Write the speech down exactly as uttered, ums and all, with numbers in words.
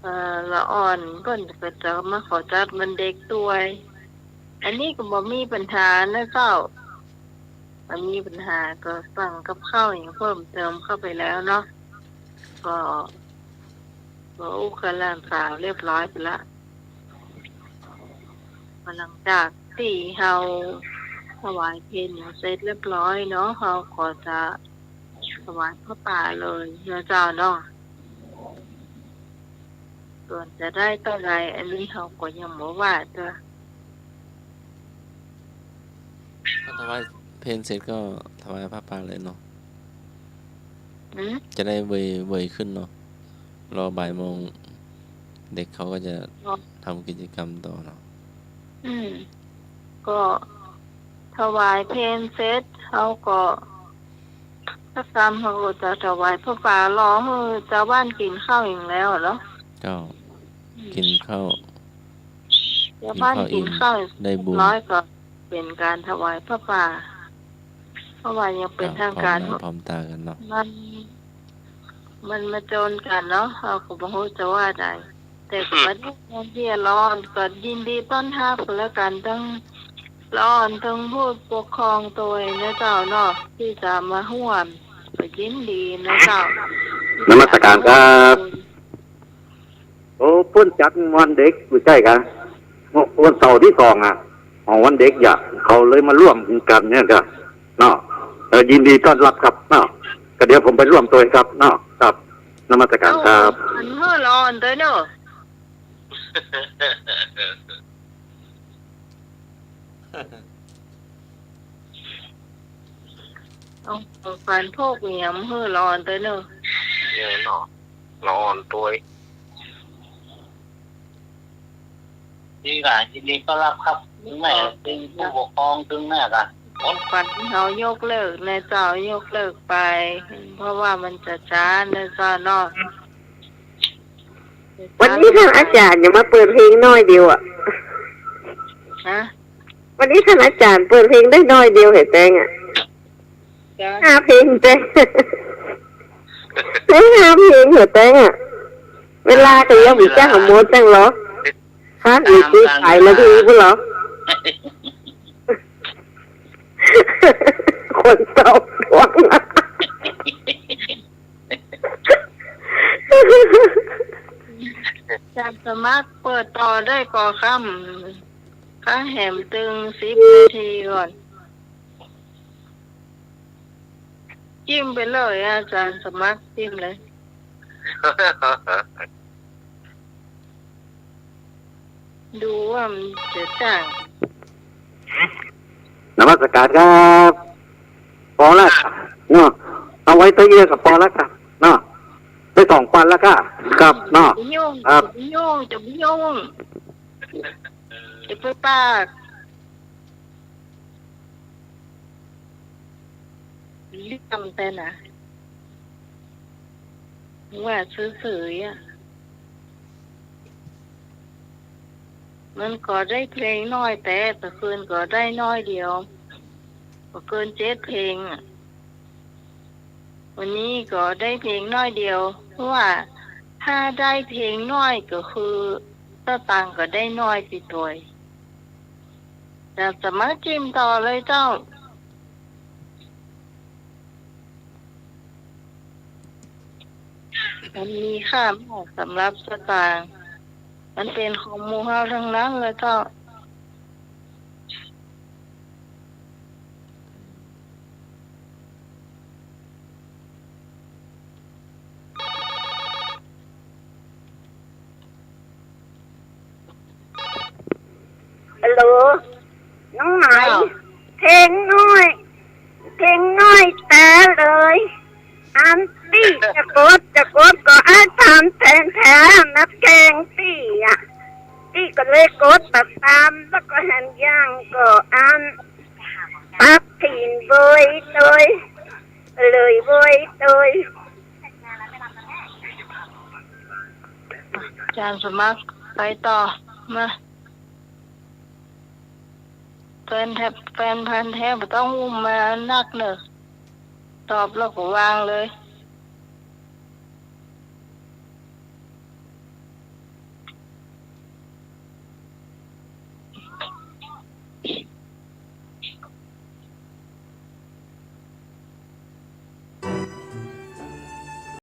เอ่อ ละอ่อนเปิ้นก็จะมาขอจัดวันเด็กตวย อันนี้ก็บ่มีปัญหานะเจ้า บ่มีปัญหา ก็สั่งกับข้าวหยังเพิ่มเติมเข้าไปแล้วเนาะ ก็ ก็อู้กับหลานสาวเรียบร้อยไปละ หลังจากตี้เฮาถวายเพลเสร็จเรียบร้อยเนาะ เฮาก็จะถวายผ้าป่าเลยเนาะเจ้าเนาะ ส่วนจะได้เต้าใด อันนี้เฮาก็ยังบ่ว่าเตื้อ ถ้าถวายเพลเสร็จก็ถวายผ้าป่าเลยเนาะ อืม จะได้เวย เวยขึ้นเนาะ รอบ่ายโมง เด็กเขาก็จะ อ๋อ ทำกิจกรรมต่อเนาะ อืม ก็ถวายเพลเสร็จ เฮาก็ ถ้าตามเฮาก็จะถวายผ้าป่า รอหื้อจาวบ้านกิ๋นข้าวหยังแล้วเนาะ เจ้า อืม กิ๋นข้าว จาวบ้านกิ๋นข้าว กิ๋นข้าวอิ่ม ได้บุญ เรียบร้อยก็เป๋นก๋านถวายผ้าป่า เพราะว่ายังเป๋น เจ้า ทางก๋าน พร้อมหน้าพร้อมต๋ากั๋นเนาะ มัน มันมาจนกั๋นเนาะ เฮาก็บ่ฮู้จะว่าใด แต่ก็บ่ได้เดือดร้อน ก็ยินดีต้อนฮับกั๋นแล้วกั๋น ตึงละอ่อน ตึงผู้ปกครองตวยนะเจ้าเนาะ ตี้จะมาฮ่วม ก็ยินดีนะเจ้า นมัสก๋านครับ โอ้ เปิ้นจัดวันเด็ก บ่ใจ้กา วันเสาร์ตี้สองอะ ของวันเด็กอะ เขาเลยมาร่วมกั๋นเนี่ยกา เนาะ เออ ยินดีต้อนฮับครับเนาะ ก็เดี๋ยวผมไปร่วมตวยครับเนาะ ครับ นมัสก๋านครับ เอ้า อันเฮอละอ่อนตวยเนาะ เอาของขวัญพวกเหมียมหื้อละอ่อนตวยเนอะ เนี่ยเนาะ ละอ่อนตวย ดีกว่า ยินดีต้อนฮับครับ ตึงแม่ ตึงผู้ปกครอง ตึงแม่กะ ของขวัญเฮายกเลิกนะเจ้า ยกเลิกไป เพราะว่ามันจะจ๊านะเจ้าเนาะ วันนี้ท่านอาจ๋ารย์จะมาเปิดเพลงน้อยเดียวอะ ฮะ วันนี้ท่านอาจ๋ารย์เปิดเพลงได้น้อยเดียวเหรอแตงอะ จ้ะ ห้าเพลงแตง ได้ห้าเพลงเหรอแตงอะ เวลาก็ยังบ่จักหมดจังเหรอ ฮะ อยู่ตี้หลายนาทีพุ้นเหรอ คนตอบทวง จะสมัครเปิดต่อได้ก่อค่ำ ข้าแหมตึงสิบนาทีก่อน จิ้มไปเลย อาจ๋ารย์สมัคร จิ้มเลย ดูว่ามันจะจ้าง นมัสก๋านครับ ปอละเนาะ เอาไว้ตวยเยียะก็ปอละครับเนาะ ได้สองปันแล้วครับ ครับเนาะ จะไปยุ่ง ครับ จะไปยุ่ง จะไปยุ่ง จะไปปาก เรื่องแต่นะ ว่าซื่อๆ อะ มันก็ได้เพลงน้อย แต่ตะคืนก็ได้น้อยเดียว บ่เกินเจ็ดเพลงอะ วันนี้ก็ได้เพลงน้อยเดียว เพราะว่าถ้าได้เพลงน้อยก็คือสตางค์ก็ได้น้อยติดตวย จะสมัครจิ้มต่อเลยเจ้า มันมีค่ามากสำหรับสตางค์ มันเป๋นของหมู่เฮาทั้งนั้นเลยเจ้า ฮัลโหล น้องไหม อ้าว เพลงน้อย เพลงน้อยแต๊เลย อันตี้จะกด จะกดก็อ้ายตามแทนแท้นัดแกงตี้อะ ตี้ก็เลยกดตัดตาม แล้วก็หันอย่างก็อัน ปักถิ่นโวยโตย เลยโวยโตย อาจ๋ารย์สมัคร ไปต่อ มา แฟนแท้ แฟนพันธุ์แท้บ่ต้องอุ้มมานักเน่อ ตอบแล้วก็วางเลย